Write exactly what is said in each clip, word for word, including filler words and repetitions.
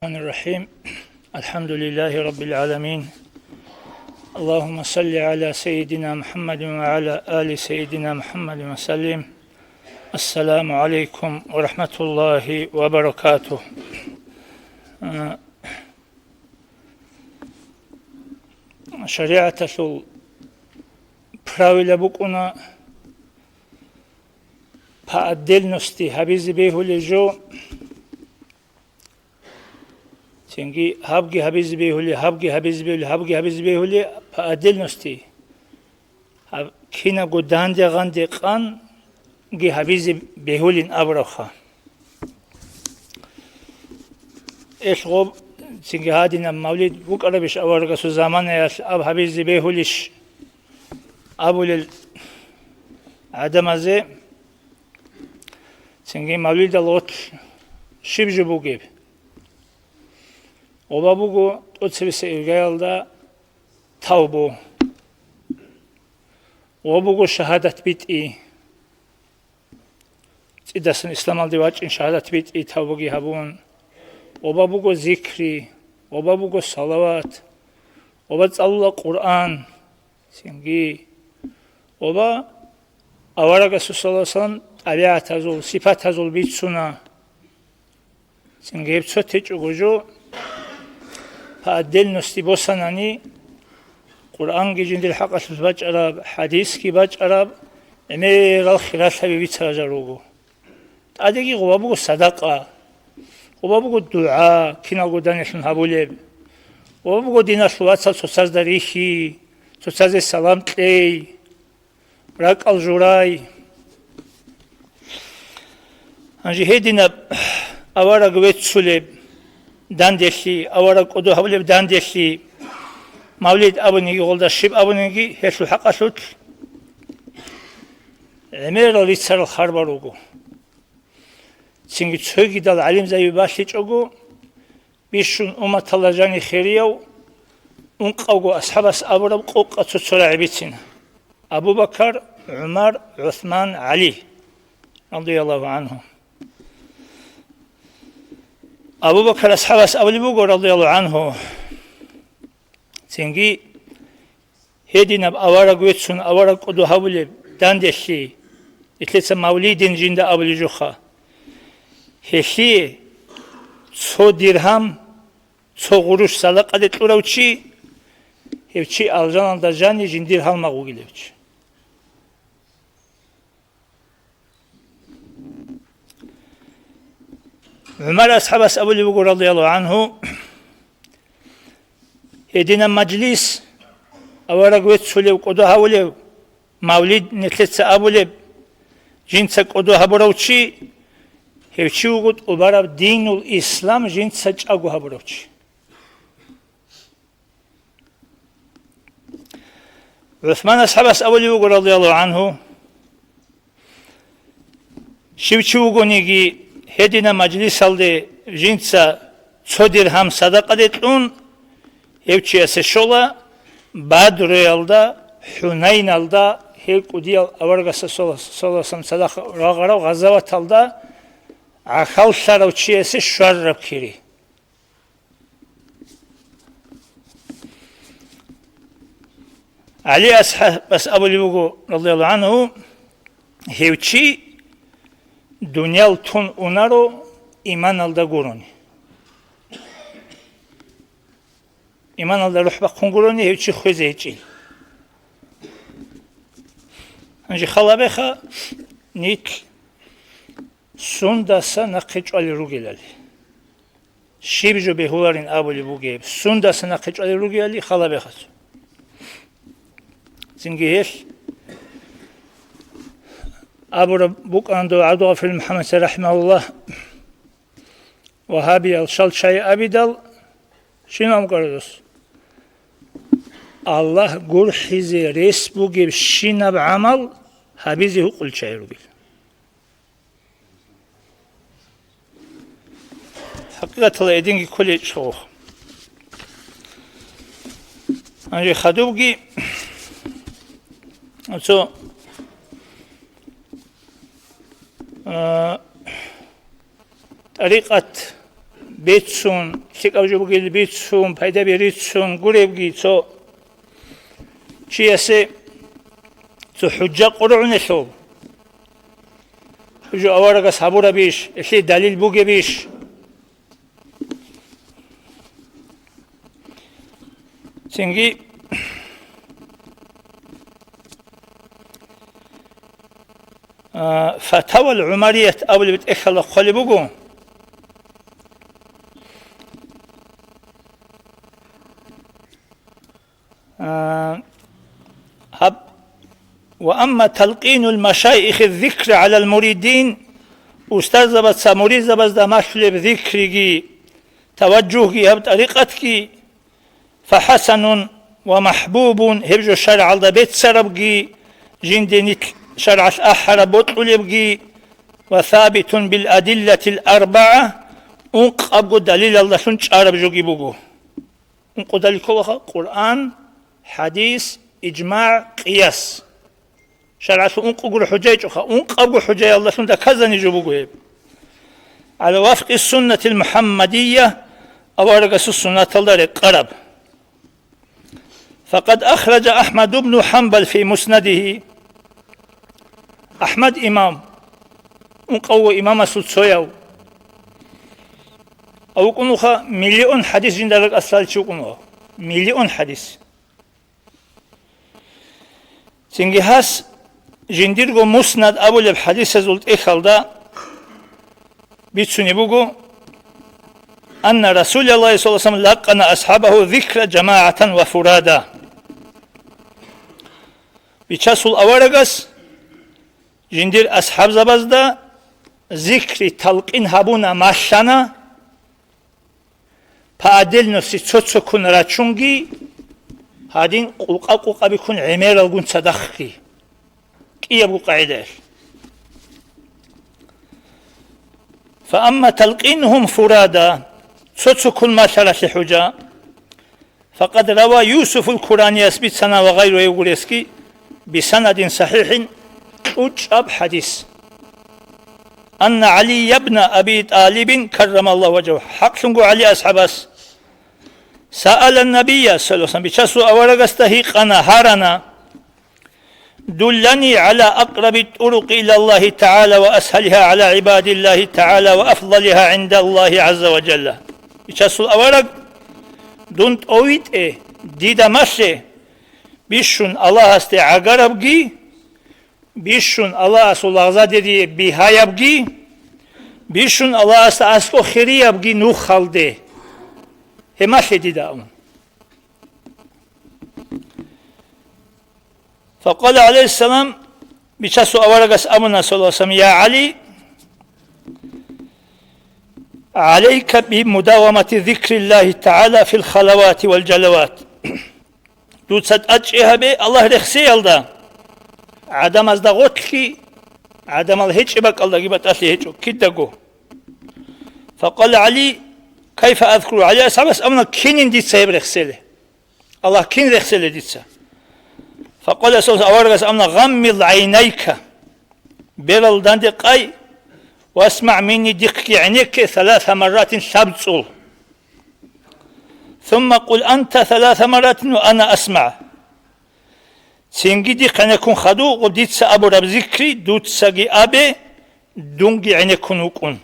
الرحمن الرحيم. الحمد لله رب العالمين. اللهم صل على سيدنا محمد وعلى آل سيدنا محمد وسلم. السلام عليكم ورحمة الله وبركاته. Э, шаригӀаталъул правила букӀуна по отдельности гьабизе бегьулел жо, цинги гьабги гьабизе бегьули, гьабги гьабизе бегьули, гьабги гьабизе бегьули по отдельности. Гьаб-, кинабго данде-гъанде къанги гьабизе бегьулин абурабха. Эл гъоб, цинги гьадинаб мавлид букӀарабищ аварагасул заманаялъ аб гьабизе бегьулищ абулел гӀадамазе, цинги мавлидал гъорлъ щиб жо бугеб? Гъоба буго тӀоцебесеб иргаялда тавбу. Гъоб буго шагьадат битӀи. ЦӀидасан исламалде вачӀин шагьадат битӀи тавбуги гьабун. Гъоба буго зикри, гъоба буго салават, гъоба цӀалула Къуръан, цинги гъоба аварагасул саллаллагьу гӀалайгьи вассалам тӀабигӀатазул, сипатазул бицуна. Цинги гьеб цо течӀого жо, по отдельности босанани, Къуръанги жиндир хӀакъалъулъ бачӀараб, хӀадисги бачӀараб, гӀемерал хиралъаби бицарал жал руго. ТӀадеги гъоба буго садакъа, гъоба буго дугӀа, киналго данделъун гьабулеб, гъоба буго диналъул вацал цоцазда рихьи, цоцазе салам кьей, ракӀал журай. Гьанже гьединаб авараг веццулеб данделъи, авараг кӀодо гьабулеб данделъи, мавлид абуниги, гъолда щиб абуниги, гьелъул хӀакъалъулъ гӀемерал рицарал харбал руго. Цинги цогидал гӀалимзаби балъичӀого, бищун умматалда жани хирияв ункъавго асхӀабас абураб къокъа цо-цо рагӀи бицина: Абу Бакар, ГӀумар, ГӀусман, ГӀали, радияллагьу гӀанхум. Абу Бакар асхӀабас абулеб буго, радияллагьу гӀанху, цинги гьединаб авараг веццун авараг кӀодо гьабулеб данделъи, нилъеца мавлидин жинда абулеб жоха. Гьелъие цо диргьам, цо гъурущ садакъаде кьурав чи, гьев чи алжаналда жани жиндир гьалмагъ вугилев чи. ГӀумар асхӀабас абулеб буго, радияллагьу гӀанху, гьединаб мажлис, авараг веццулев, кӀодо гьавулев, мавлид нилъеца абулеб, жинца кӀодо гьабурав чи, гьев чи вуго тӀубараб динул ислам жинца чӀаго гьабурав чи. ГӀусман асхӀабас абулеб буго, радияллагьу гӀанху, щив чи вугониги, гьединаб мажлисалде жинца цо диргьам садакъаде кьун, гьев чиясе щола Бадруялда, ХӀунайналда, гьел кӀудиял аварагасда саллаллагьу гӀалайгьи вассалам цадахъ рагъарав гъазаваталда гӀахьаллъарав чиясе щвараб кири. ГӀали асхӀабас абулеб буго, радияллагьу гӀанху, гьев чи дуниял тун унаро иманалда гурони. Иманалда рухӀ бахъун гурони гьев чи хвезе гьечӀил. Гьанже халабеха нилъ сундаса нахъе чӀвалел ругелали. Щиб жо бегьуларин абулеб бугеб, сундаса нахъе чӀвалел ругелали халабехалъ. Цинги гьелъ абураб букӀана дов ГӀабдулгъафурил МухӀаммадица, рахӀимагьуллагь, вагьабиял шалчай абидал, щинаб амукӀаралъус, Аллагь гурхӀизе рес бугебщинаб гӀамал гьабизе гьукъулел чагӀи ругел. ХӀакъикъаталда гьединги кколечӀо. Гьанже хадубги цо, а, тӀарикъат бицун, лъикӀаб жо бугел бицун, пайдаби рицун гуребги цо чиясе цо хӀужжа къоргӀунелъул. Жо аварагас гьабурабищ, гьелъие далил бугебищ? Цинги, а, Фатавал ГӀумарият абулеб тӀехьалда хъвалеб буго. А, гьаб, ва амма талкъинул машайихи зикра гӀалал муридин, устарзабаца муридзабазда малъулеб зикриги, таважжугьги гьаб тӀарикъатги, фахӀасанун ва махӀбубун, гьеб жо шаргӀалда беццарабги, жинде нилъ шаргӀалъ ахӀараб бокьулебги, ва сабитун бил адиллатил арбагӀа, ункъабго далилалдалъун чӀараб жоги буго. Ункъо далил кколаха: Къуръан, хӀадис, ижмагӀ, къияс. ШаргӀалъул ункъо гуро хӀужа гьечӀоха, ункъабго хӀужаялдалъун доказани жо буго гьеб. ГӀала вафкъи суннатил МухӀаммадия, аварагасул суннаталда рекъараб. Факъад ахража АхӀмад ибну ХӀанбал фи муснадихи. АхӀмад имам, ункъавго имамасул цояв, авукӀунуха миллион хӀадис жинда ракӀалъ лъалчи вукӀунуха. Миллион хӀадис. Цинги гьас жиндирго Муснад абулеб хӀадисазул тӀехьалда бицунеб буго: «Анна Расулаллагьи саллаллагьу гӀалайгьи ва саллам лакъана асхӀабагьу зикра жамагӀатан ва фурада». Бичасул аварагас жиндир асхӀабзабазда зикри талкъин гьабуна, малъана, по отдельности цо-цоккун рачунги, гьадин къулкъа-къулкъабиккун гӀемералгун цадахъги, кӀиябго къагӀидаялъ. Фаамма талкъинугьум фурада, цо-цоккун малъаралъе хӀужа, факъад рава Юсуфул Куранияс бицана ва гъайруяв гуресги, бисанадин сахӀихӀин кьучӀаб хӀадис. Анна ГӀалиябна Аби ТӀалибин каррамаллагьу важагьу, хӀакълъунго ГӀали асхӀабас, саала Набия, саллаллагьу гӀалайгьи ва саллам, бичасул аварагасда гьикъана, гьарана: «Дуллани гӀала акъраби тӀурукъи илаллагьи тагӀала ва асгьалигьа гӀала гӀибадиллагьи тагӀала ва афдалигьа гӀиндаллагьи гӀазза ва жалла». Бичасул авараг, дун тӀовитӀе, дида малъе, бищун Аллагьасде гӀагарабги, бищун Аллагьасул лагъзадерие бигьаябги, бищун Аллагьасда аскӀоб хириябги нухалде. Гьеб малъе дида абун. Факъала гӀалайгьиссалам, бичасул аварагас абуна, саллаллагьу гӀалайгьи ва саллам: «Я ГӀали, гӀалайка бимудавамати зикриллагьи тагӀала фил халавати вал жалават». Дуца тӀадчӀи гьабе Аллагь рехсеялда, гӀадамазда гъорлъги, гӀадамал гьечӀеб бакӀалдаги батӀалъи гьечӀо кидаго. Факъала ГӀали: «Кайфа азкуру?» ГӀали асхӀабас абуна: «Кинин дица гьеб рехселе? Аллагь кин рехселе дица?» Факъала, аварагас абуна: «Гъаммид гӀайнайка». Берал данде къай, васмагӀ минни, дихъги гӀенекке, саласа марратин, лъабцӀул. Сумма къул анта саласа марратин ва ана асмагӀ. Цинги дихъ гӀенеккун хадув, гъо дица абураб зикри дуцаги абе, дунги гӀенеккун вукӀун.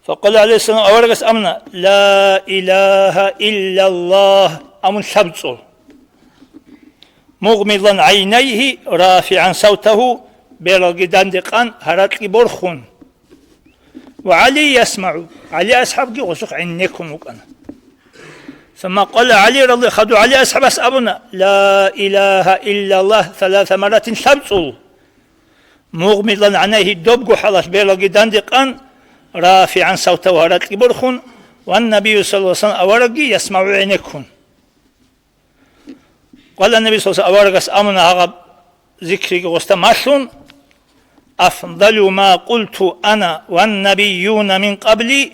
Факъала гӀалайгьиссалам, аварагас абуна: «Ла илагьа иллаллагь», амун лъабцӀул. Мугъмидан гӀайнайгьи, рафигӀан савтагьу, бералги данде къан, гьаракьги борхун. Ва ГӀали ясмагӀу, ГӀали асхӀабги гъосухъ гӀенеккун вукӀана. Сумма къала ГӀали ради-, хадув ГӀали асхӀабас абуна: «Ла илагьа иллаллагь», саласа марратин лъабцӀул. Мугъмидан гӀайнайгьи, добго хӀалалъ бералги данде къан, рафигӀан савтагьу, гьаракьги борхун, ва Набию саллаллагьу гӀалайгьи ва саллам, аварагги ясмагӀу, гӀенеккун. Къала Наби саллаллагьу гӀалайгьи ва саллам, аварагас абуна гьагъаб зикриги гъосда малъун: «Афдалу ма къулту ана ван набиюна мин къабли»,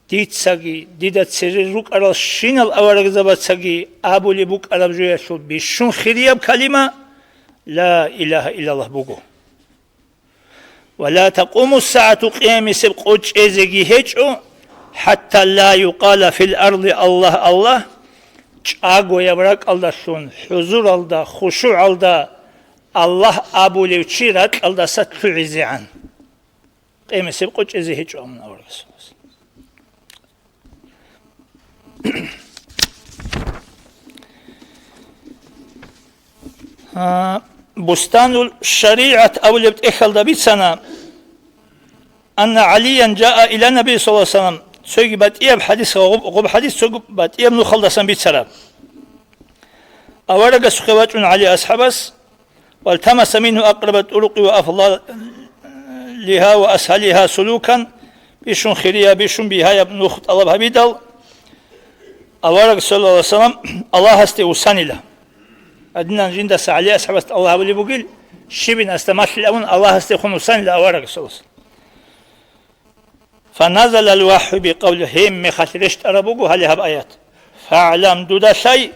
дицаги, дида цере рукӀарал щинал аварагзабацаги абулеб букӀараб жоялъул бищун хирияб калима «Ла илагьа иллаллагь» буго. «Ва ла такъуму ссагӀату», къиямисеб къо чӀезеги гьечӀо, «хӀатта ла юкъала фил арли Аллагь, Аллагь», чӀагояб ракӀалдалъун, хӀузуралда, хушугӀалда Аллагь абулев чи ракьалдаса лъугӀизегӀан. Къемисеб къо чӀезе гьечӀо амун аварагас. А, Бустанул ШаригӀат абулеб тӀехьалда бицана, «Анна ГӀалиян жаа иля Наби саллаллагьу гӀалайгьи ва саллам», цоги батӀияб хӀадис, гъоб, гъоб хӀадис цоги батӀияб нухалдасан бицараб. Аварагасухъе вачӀун ГӀали асхӀабас, «валтамаса мингьу акъраба тӀурукъи ва афдалигьа ва асгьалигьа сулукан», бищун хирияб, бищун бигьаяб нух тӀалаб гьабидал, авараг, саллаллагьу гӀалайгьи ва саллам, Аллагьасде усанила. Гьадинан жиндаса ГӀали асхӀабасда Аллагь абулеб бугил, щибин асда малъила абун Аллагьасдехун усанила авараг, саллаллагьу гӀалайгьи ва саллам. «Фаназалал вахӀю бикъавли», гьеб мехалъ рещтӀараб буго гьале гьаб аят: «ФагӀлам», дуда лъай,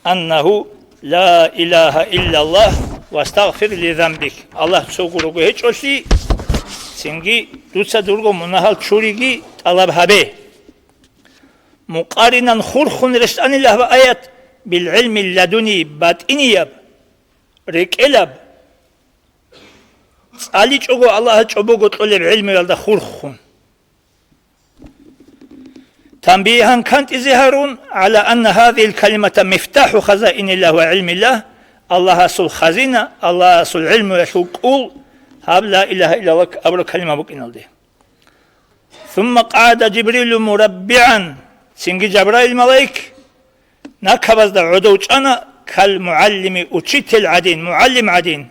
«аннагьу ла илагьа иллаллагь вастагъфир ли занбик», Аллагь цого руго гьечӀолъи, цинги дуца дурго мунагьал чуриги тӀалаб гьабе. Мукъаринан хурхун рещтӀанила гьаб аят, «билгӀилми ладуни», батӀинияб, рекӀелаб, цӀаличӀого Аллагьас чӀобого кьолеб гӀилмуялда хурхун. Танбигьан кантӀизе гьарун, гӀала анна гьазигьил калимата мифтахӀу хазаиниллагь ва гӀилмиллагь, Аллагьасул хазина, Аллагьасул гӀилмуялъул кӀул, гьаб ла илагьа иллаллагь абураб калима букӀиналде. Сумма къагӀада Жибрилу мураббигӀан, цинги Жабраил малаик, накабазда гӀодов чӀана, кал мугӀаллими, учитель гӀадин, мугӀаллим гӀадин.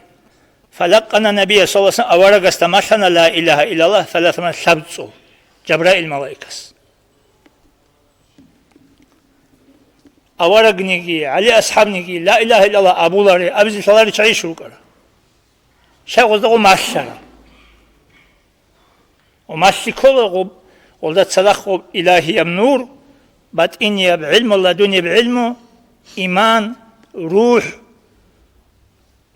Фалакъана Набия саллаллагьу гӀалайгьи ва саллам, аварагасда малъана ла илагьа иллаллагь саласаман лъабцӀул Жабраил малаикас. Аварагниги, ГӀали асхӀабниги ла илагьа иллаллагь абулари, абизе лъалари чагӀи щуркӀара. Щай гъоздаго малъара. Ва малъи ккола гъоб, гъолда цадахъ гъоб илагьияб нур, батӀинияб гӀилму, ладунияб гӀилму, иман, рухӀ,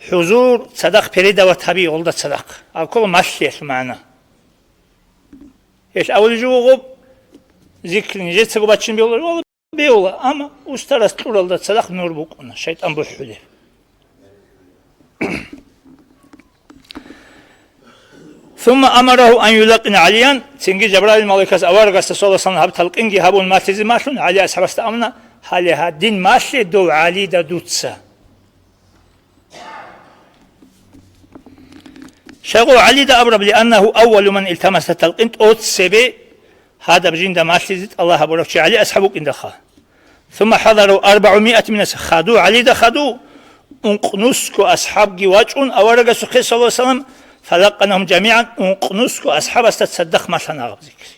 хӀузур, цадахъ передавать гьаби гъолда цадахъ. Гьаб ккола малъиялъул магӀна. Гьелъ авулеб жо гъоб, зикр нижецаго бачин бегьула, бегьула, амма устарас кьуралда цадахъ нур букӀуна, шайтӀан бухӀулеб. Сумма амарагьу ан юлакъина ГӀалиян, цинги Жабраил малаикас аварагасда саллаллагьу гӀалайгьи ва саллам гьаб талкъинги гьабун малъизе малъун, ГӀали асхӀабасда амна, гьале гьадин малъе дов ГӀалида дуца. Щайгу ГӀалида абураб, лианнагьу аввалу ман илтамаса талкъин, тӀоцебе гьадаб жинда малъизе тӀалаб гьабурав чи ГӀали асхӀаб вукӀиндалха. Сумма хӀадару арбагӀумиат минас, хаду, ГӀалида хаду, ункънусго асхӀабги вачӀун аварагасухъе, саллаллагьу гӀалайгьи ва саллам, фалакъанагьум жамигӀан, ункънусго асхӀабасда цадахъ малъана гьаб зикри.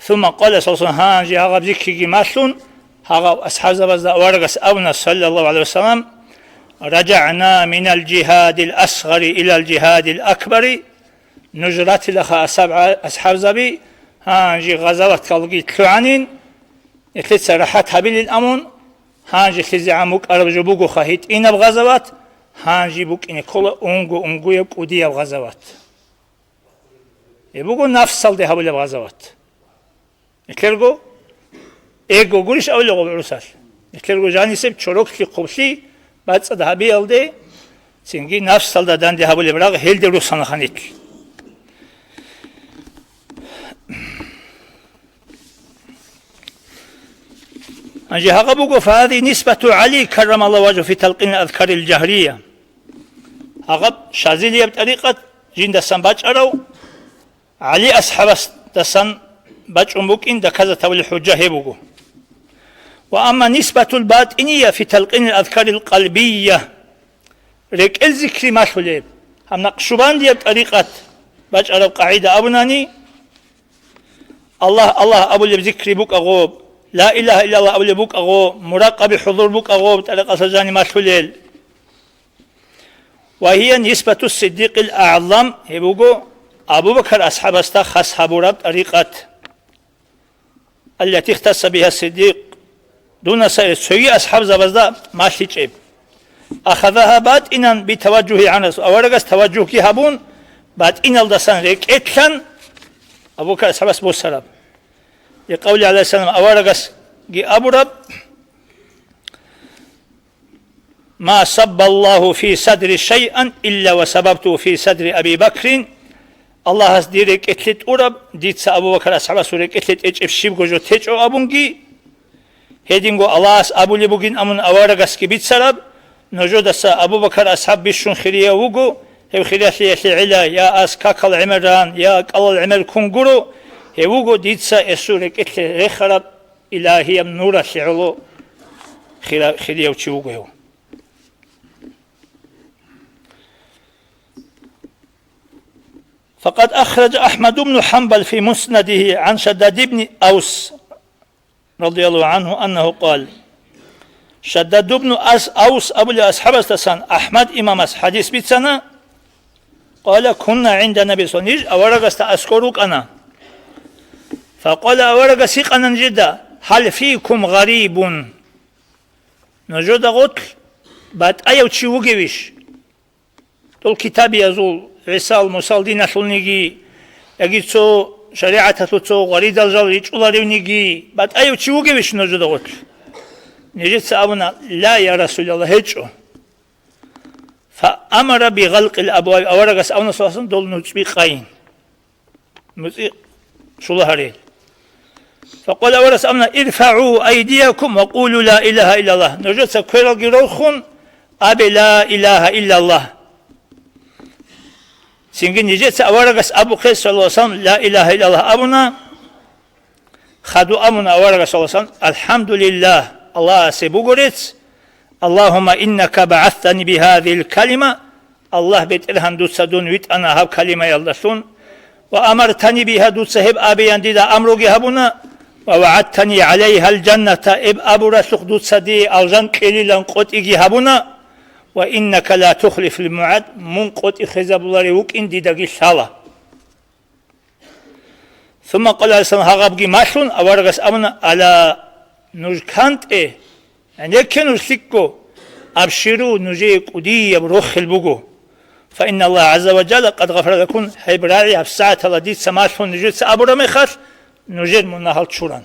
Сумма къала, саллаллагьу гӀалайгьи ва саллам, гьанже гьагъаб зикриги малъун, гьагъав асхӀабзабазда аварагас абуна, саллаллагьу гӀалайгьи ва саллам: «РажагӀна минал жигьадил асгъари илал жигьадил акбари». Нуж ратилаха асаб-, асхӀабзаби, гьанже гъазаваталги лъугӀанин, нилъеца рахӀат гьабилин амун, гьанже лъизегӀан букӀараб жо бугоха гьитӀинаб гъазават, гьанже букӀине ккола унго-унгояб кӀудияб гъазават. Гьеб буго нафсалде гьабулеб гъазават. Нилъерго эго гурищ абулеб гъоб гӀурусалъ? Нилъерго жанисеб чороклъи-хъублъи бацӀцӀад гьабиялде, цинги нафсалда данде гьабулеб рагъ, гьелде русанаха нилъ. Гьанже гьагъаб буго, фагьази нисбату ГӀали каррамаллагьу важгьу фи талкъинил азкарил жагьрия. Гьагъаб шазилияб тӀарикъат жиндасан бачӀарав ГӀали асхӀабасдасан бачӀун букӀин доказать гьабулеб хӀужа гьеб буго. Ва амма нисбатул батӀиния фи талкъинил азкарил къалбия, рекӀел зикри малъулеб, гьаб накъшубандияб тӀарикъат бачӀараб къагӀида абунани, Аллагь, Аллагь абулеб зикри букӀа гъоб, ла илагьа иллаллагь абулеб букӀа гъоб, муракъаби хӀузур букӀа гъоб, тӀарикъаталъ жани малъулел. Ва гьия нисбату Сиддикъил АгӀзам, гьеб буго Абу Бакар асхӀабасда хас гьабураб тӀарикъат. Аллати ихтасса биха Сиддикъ, дунаса цоги асхӀабзабазда малъичӀеб. أخذها باطنا بتوجه عن رسول, аварагас таважжугьги гьабун, батӀиналдасан рекӀелъан Абу Бакар асхӀабас босараб. لقوله عليه السلام, аварагасги абураб: ما صب الله في صدري شيئا إلا وصببته في صدر أبي بكر. Аллагьас дир рекӀелъе тӀураб, дица Абу Бакар асхӀабасул рекӀелъе тӀечӀеб щибго жо течӀо абунги, гьединго Аллагьас абулеб бугин абун аварагасги бицараб, нужедаса Абу Бакар асхӀаб бищун хирияв вуго, гьев хириялъиялъе гӀела я ас какал гӀемер ран, я кӀалал гӀемер ккун гуро, гьев вуго дица гьесул рекӀелъе рехараб илагьияб нуралъе гӀоло хира-, хирияв чи вуго гьев. فقد أخرج أحمد بن حنبل في مسنده عن شداد بن أوس رضي الله عنه أنه قال, Шаддад ибн Ас-, Аус абулев асхӀабасдасан АхӀмад имамас хӀадис бицана, قال: كنا عند النبي صلى الله عليه وسلم, ниж аварагасда аскӀор рукӀана. فقال, аварагас гьикъана нижеда: هل فيكم غريب؟ Нужеда гъорлъ батӀаяв чи вугевищ? Дол китабиязул, ГӀисал, Мусал диналъулниги, яги цо шаригӀаталъул цо гъваридал жал ричӀуларивниги, батӀаяв чи вугевищ нужеда гъорлъ? Нижеца абуна: لا, يا رسول الله, гьечӀо. فأمر بغلق الأبواب, аварагас абуна, саллаллагьу гӀалайгьи ва саллам, дол нуцӀби къайин. НуцӀи щула гьарил. فقال, аварагас абуна: ارفعوا أيديكم وقولوا لا إله إلا الله. Нужеца квералги рорхун абе: لا إله إلا الله. Цинги нижеца аварагас абухъе, саллаллагьу гӀалайгьи ва саллам, لا إله إلا الله абуна, хадув абуна аварагас, саллаллагьу гӀалайгьи ва саллам: الحمد لله, Аллагьасе буго рецц, اللهم إنك بعثتني بهذه الكلمة, Аллагь БетӀергьан, дуца дун витӀана гьаб калимаялдалъун, وأمرتني بها, дуца гьеб абеян дида амруги гьабуна, ووعدتني عليها الجنة, гьеб абуралъухъ дуца дие алжан кьелилан къотӀиги гьабуна, وإنك لا تخلف الموعد, мун къотӀи хвезабуларев вукӀин дидаги лъала. ثم قال عليه السلام, гьагъабги малъун, аварагас абуна: ألا, нуж кантӀе, гӀенекке нуж лъикӀго, أبشروا, нужее кӀудияб рохел буго. فإن الله عز وجل قد غفر لكم, гьеб рагӀи гьабсагӀатала дица малъун нужеца абураб мехалъ, нужер мунагьал чурана.